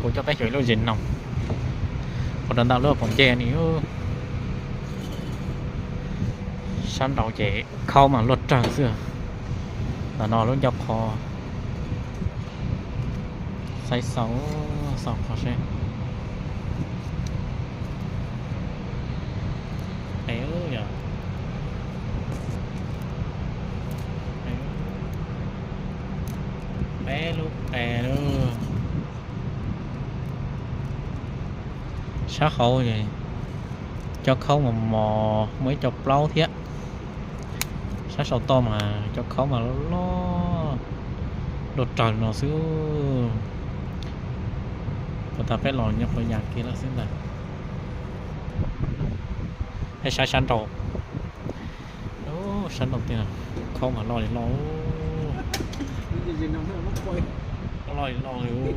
Kuv coj peb xyuas ib lub zes noog, kuv rau ntawm lub pob ncej ni. Sab nraud ces khaub mas luaj rawg xwb. Ntawm no lub ncauj qhov, xaib xaus, xaus qhov seb. Qe yog, peb lub qe lawm. Sab hauv cov khaub mos mos, muaj ib co plaub thiab. Sab saum toj mas cov khaub mas loj loj, luaj rawg no xwb. Puas tas peb los nyob qhov yas kiag lawm xwb ntag. Peb saib sab nraud, sab nraud tiag, khaub mas loj li loj, loj li loj li.